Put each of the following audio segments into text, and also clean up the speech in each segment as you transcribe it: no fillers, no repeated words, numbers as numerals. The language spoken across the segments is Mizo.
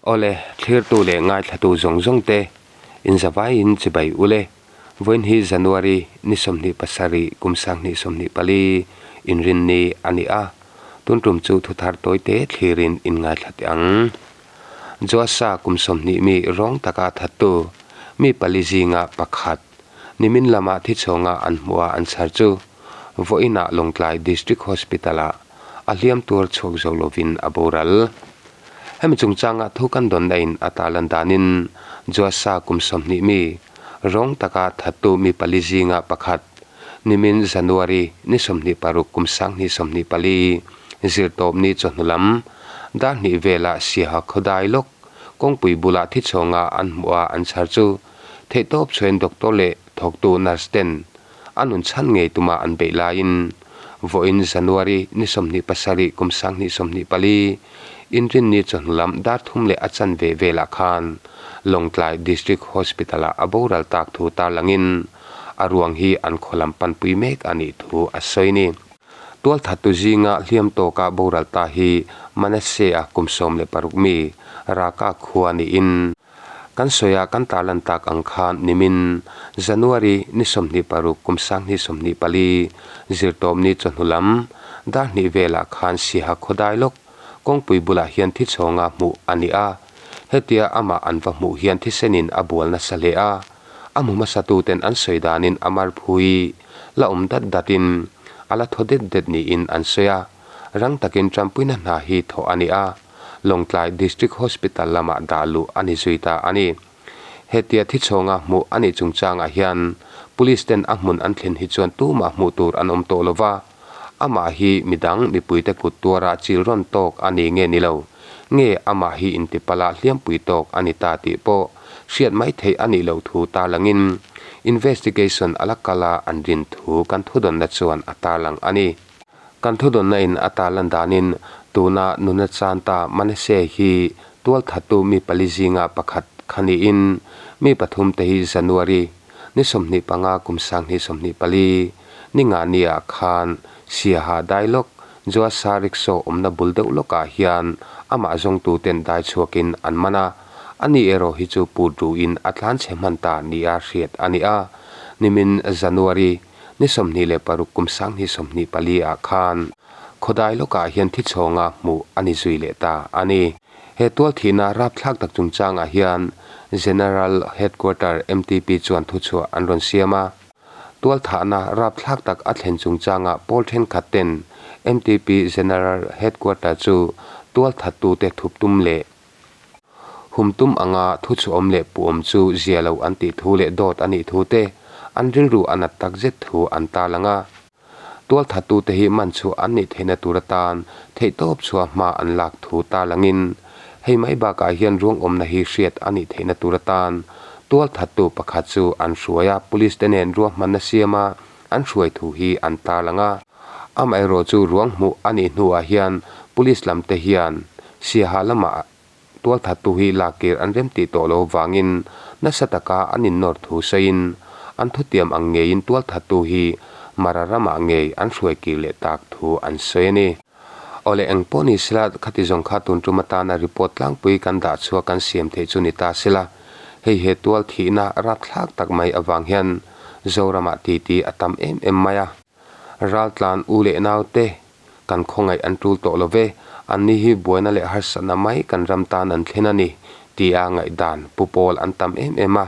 Awle, thlirtu leh ngaithlatu zawng zawng te inzavaiin chibai ule. Vawiin hi January ni 27 kum 2024 inrinni a ni a, tun tum chu thuthar tawite thlirin in ngaithla teh ang. Joasa kum 20 mi rawng taka thattu mi pali zinga pakhat nimin lama thichhawnga an hmuha an chhar chu vawiinah Lawngtlai District Hospital-ah a hliam tuar chhuak zo lovin a boral. Hemi chungchanga thu kan dawnna in a tarlan danin Joasa kum 20 mi rawng taka thattu mi pali zinga pakhat nimin January ni 26 kum 2024 zirtawpni chawhnu lam dar hnih vela Siaha khawdai lawk kawngpui bula thichhawnga an hmuha an chhar chu theihtawp chhuain doctor leh thawktu nurse ten a nun chhan ngei tuma an beih laiin vawiin January ni 27 kum 2024 inrinni chawhnu lam dar thum leh a chanve velah khan Lawngtlai District Hospital-ah a boral tak thu tarlangin a ruang hi an khaw lam panpui mek a nih thu a sawi ni. Tualthattu zinga hliam tawka boral ta hi Manasseh-a kum 16 mi Raka khua niin Kan sawi a kan tarlan tak ang khan nimin January ni 26 kum 2024 zirtawpni chawhnu lam dar hnih velah khan Siaha khawdai lawk kawngpui bulah hian thichhawnga hmuh a ni a. Hetia amah an va hmuh hian thisenin a bual nasa hle a. A hmu hmasatuten an sawi danin a marphui la awm dat datin a la thaw det det niin an sawi a. Rang takin tanpuina hna hi thawh a ni a. Lawngtlai District Hospital lamah dah luh a ni zui ta a ni. Hetia thichhawnga hmuh a nih chungchangah hian Police ten a hmun an thlen hi chuan tumah hmuh tur an awm tawh lova, amah hi midang mipuite kut tuara chil rawn tawk a ni nge ni lo, nge amah hi intipala hliampui tawk a ni ta tih pawh hriat mai theih a nih loh thu tarlangin investigation a la kal a an rin thu kan thudawnna chuan a tarlang a ni. Kan thudawnna in a tarlan danin tuna nuna chanta Manasseh hi tualthattu mi pali zinga pakhat kha niin mi pathum te hi January ni 25 kum 2024 ni nga niah khan Siaha Dailawk Joasa rickshaw awmna bul deuh lawkah hian amah zawngtu ten dai chhuakin an man a, ani erawh hi chu put ruin a tlanchhe hman ta nia hriat a ni a, nimin January ni 26 kum 2024 ah khan khawdai lawkah hian thichhawnga hmuh a ni zui leh ta a ni. He tualthihna rapthlak tak chungchangah hian General Headquarter MTP chuan thuchhuah an rawn siam a. Tualthahna rapthlak tak a thlen chungchangah pawl thenkhat ten MTP General Headquarter chu tualthattute thup tum leh Hum tum anga thuchhuahawm leh puhawm chu zia lo an tih thu leh dawt a nih thu te, an rilru a nat tak zet thu an tarlang a. Tualthattute hi man chhuah an nih theihna tur atan theihtawp chhuah hma an lak thu tarlangin, hei mai bakah hian ruangawmna hi hriat a nih theihna tur atan tualthattu pakhat chu an hruai a, police te nen ruahmanna siama an hruai thu hi an tarlang a. Amaherawh chu ruang hmuh a nih hnuah hian police lam te hian Siaha lamah tualthattu hi lakkir an rem tih tawh lo vangin nasa taka an innawr thu sawiin an thutiam ang ngeiin tualthattu hi Mara ramah ngei an hruai kir leh tak thu an sawi a ni. Awle eng pawh ni sela khati zawng kha tun tum atana report tlangpui kan dah chhuak kan siam theih chu ni ta sela hei he tual thihna rapthlak tak mai avang hian Zoramah titi a tam em em mai a. Raltlan u leh naute kan khawngaih an tul tawh lo ve, anni hi buaina leh harsatna mai kan ram tan an thlen a ni, tia ngaihdan pu pawl an tam em em a.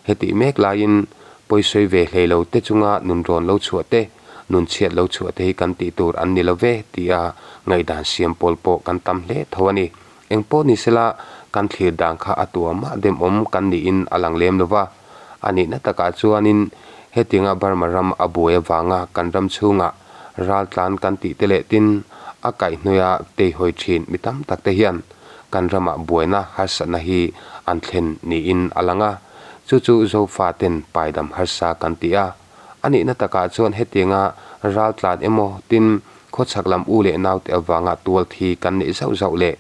Hetih mek laiin pawisawi ve hlei lo te chunga nunrawn lo chhuah te, nunchhiat lo chhuah te hi kan tih tur an ni lo ve, tia ngaihdan siam pawl pawh kan tam hle tho a ni. Eng pawh ni sela, kan thlir dan kha a tua mah demawm kan niin a lang lem lo va. A nihna takah chuanin hetianga Burma ram a buai avanga kan ram chhungah raltlan kan tih te leh tin a kaihhnawih a teihawi thin mi tam tak te hian kan ramah buaina harsatna hi an thlen niin a lang a. Chu chu Zofa ten paidam harsa kan ti a. A nihna takah chuan hetianga raltlan emaw tin khawchhak lam u leh naute avanga tual thi kan neih zauh zauh leh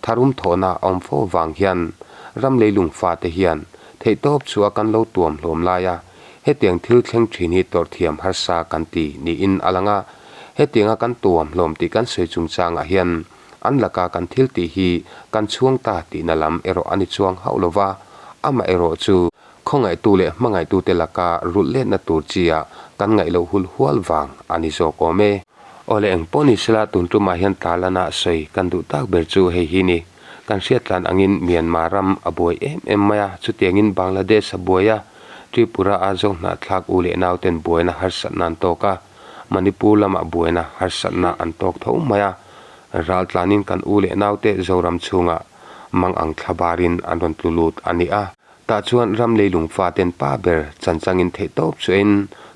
tharum thawhna a awm fo vang hian ram leilung fate hian theihtawp chu a kan lo tuam hlawm lai a, hetiang thil thleng thin hi tawrhthiam harsa kan ti niin a lang a. Hetianga kan tuam hlawm tih kan sawi chungchangah hian. an laka kan thil tih hi kan chhuang ta tihna lam erawh a ni chuang hauh lo va, amaherawhchu, khawngaihtu leh hmangaihtute laka rulh letna tur chi-ah kan ngaih loh hul hual vang a ni zawk awm e. Awle eng pawh ni sela tun tumah hian tarlana sawi kan duh tak ber chu hei hi ni. Kan hriat tlan angin Myanmar ram a buai em em mai a, chutiangin Bangladesh a buai a, Tripura a Zohnahthlak u leh nauten buaina harsatna an tawk a, Manipur lamah buaina harsatna an tawk tho mai a, ral tlanin kan u leh naute Zoram chhungah mang ang thla barin an rawn tlu lut a ni a. Tah chuan ram leilung faten pa ber chanchangin theihtawp chuain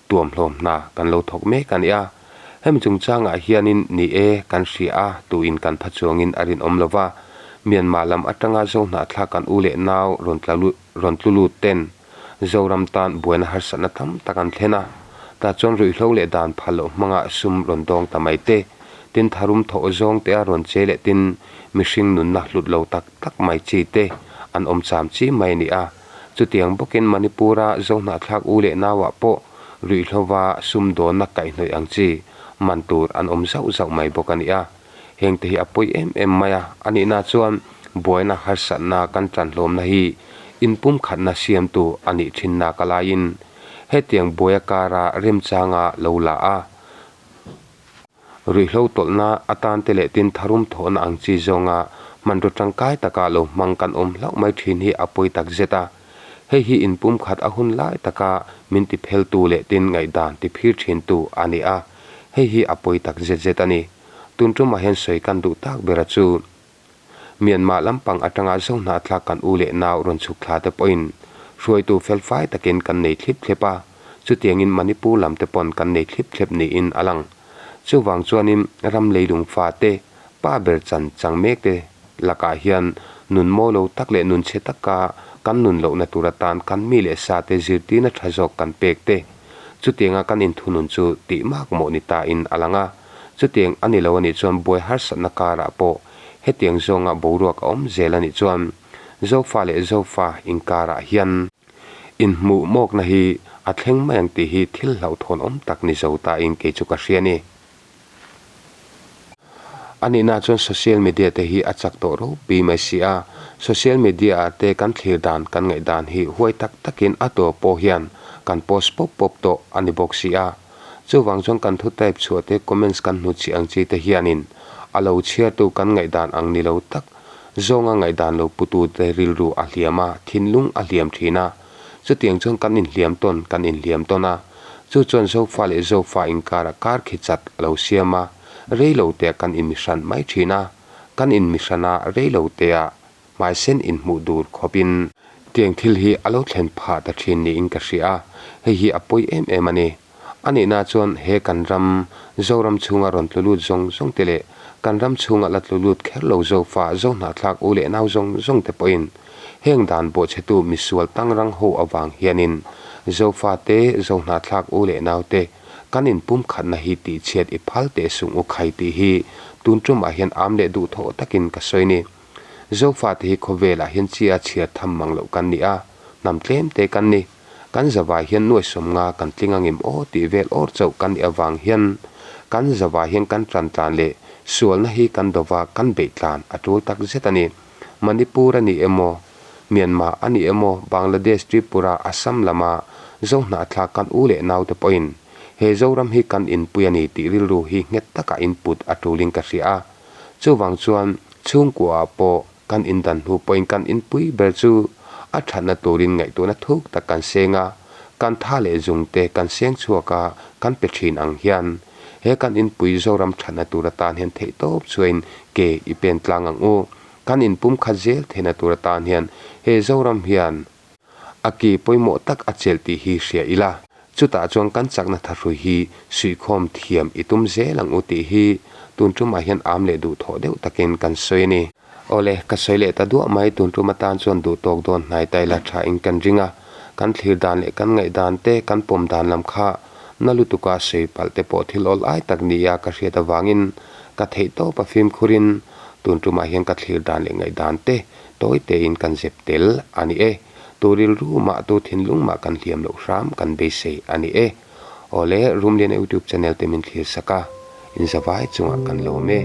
tuamhlawm hna kan lo thawk mek a ni a. Hemi chungchangah hianin ni e, kan hria a, tuin kan pha chuangin a rinawm lo va. Myanmar lam atanga Zohnahthlak kan u leh nau rawn tla rawn tlu lut ten Zoram tan buaina harsatna tam tak an thlen a. Tah chuan ruihhlo leh dan phal loh hmanga sum rawn dawng ta mai te, tin tharum thawh zawng te a rawn che leh tin mihring nunna hlut lo tak tak mai chi te an awm cham chi mai a ni a. Chutiang bawkin Manipur-a Zohnahthlak u leh nauah pawh ruihhlova sumdawnna kaihhnawih ang chi man tur an awm zauh zauh mai bawk a ni a. Hengte hi a pawi em em mai a, a nihna chuan buaina harsatna kan tanhlawmna hi inpumkhatna siamtu a nih thin nak alaiin hetiang buaia kara remchanga lo la a, Ruihhlo tawlhna atan te leh tin tharum thawhna ang chi zawnga hmanraw tangkai taka lo hmang kan awm hlauh mai thin hi a pawi tak zet a. Hei hi inpumkhat a hun lai taka min ti pheltu leh tin ngaihdan ti phir thintu a ni a, hei hi a pawi tak zet zet a ni. Tun tumah hian sawi kan duh tak bera chu Myanmar lampang atanga Zohnahthlak kan u leh nau rawn chhuk thla te pawhin hruaitu felfai takin kan nei thlip thlep a, chutiangin Manipur lam te pawn kan nei thlip thlep niin a lang. Chuvang chuanin ram leilung fa te, pa ber chan chang mek te lakah hian nun mawi lo tak leh nun chhe taka kan nun lohna tur atan kan mi leh sa te zirtirna tha zawk kan pek te chutianga kan inthunun chu tih mak mawh ni ta in a lang a. Chutiang a ni lo a nih chuan buai harsatna karah pawh hetiang zawnga boruak a awm zel a nih chuan Zofa leh Zofa inkarah hian inhmuh mawkna hi a thleng mai ang tih hi thil hlauhthawn awm tak ni zo tain kei chu ka hria a ni. A nihna chuan social media te hi a chak tawh ropui mai si a, social media ah te kan thlir dan kan ngaihdan hi huai tak takin a tawp pawh hian kan post pawp pawp tawh a ni bawk si a. Chuvang chuan kan thu type chhuah te comments kan hnu chih ang chi te hianin a lo chhiartu kan ngaihdan ang ni lo tak zawnga ngaihdan lo putu te rilru a hliam a, thinlung a hliam thin a. Chutiang chuan kan inhliam tawn kan inhliam tawn a. Chu chuan Zofa leh Zofa inkarah kar khi chat a lo siam a, reiloteah kan inmihran mai thin a. Kan inmihrana reiloteah Hmaisen inhmuh dur khawpin tiang thil hi a lo thlen phah ta thin niin ka hria a, hei hi a pawi em em a ni. A nihna chuan he kan ram, Zoram chhunga rawn tlu lut zawng zawng te leh kan ram chhunga la tlu lut kher lo Zofa, Zohnahthlak u leh nau zawng zawng te pawhin heng dan bawhchhetu misual tangrang ho avang hianin Zofa te, Zohnahthlak u leh nau te kan inpumkhatna hi tihchhiat i phal teh sung u khai tih hi tun tumah hian am leh duhthawh takin ka sawi ni. Zofate hi khawvelah hian chi a chhiar tham mang loh kan ni a, hnam tlem te kan ni. Kan zavai hian nuaisawm nga kan tling angem aw tih vel awr chauh kan nih avang hian kan zavai hian kan tan tlan leh sualna hi kan dova kan beih tlan a tul tak zet a ni. Manipur a ni emaw, Myanmar a ni emaw, Bangladesh, Tripura, Assam lama Zohnahthlak kan u leh naute pawhin he Zoram hi kan inpui a ni tih rilru hi nghet taka input a tulin ka hria a. Chuvang chuan chhungkuaah pawh kan indan hnu pawhin kan inpui ber chu a thatna turin ngaihtuahna thuk tak kan seng a, kan tha leh zungte kan seng chhuak a, kan pe thin ang hian he kan inpui Zoram thatna tur atan hian theihtawp chuain ke i pen tlang ang u. Kan inpumkhat zel theihna tur atan hian he Zoram hian A ki pawimawh tak a chelh tih hi hria ila, chutah chuan kan chakna thahrui hi suihkhawm thiam i tum zel ang u tih hi tun tumah hian am leh duhthawh deuh takin kan sawi a ni. Awle, ka sawi leh ta duah mai, tun tum atan chuan duhtawk dawn hnai ta ila tha in kan ring a, kan thlir dan leh kan ngaihdan te, kan pawm dan lam kha na lutuka sawi palh te pawh thil awl ai tak nia ka hriat avangin ka theih tawp a fimkhurin tun tumah hian ka thlir dan leh ngaihdan te Tawi tein kan zep tel a ni e. Tu rilru mah tu thinlung mah kan hliam loh hram kan beisei a ni e. Awle, Rumliana YouTube channel te min thlir sak a, in zavai chungah kan lawm e.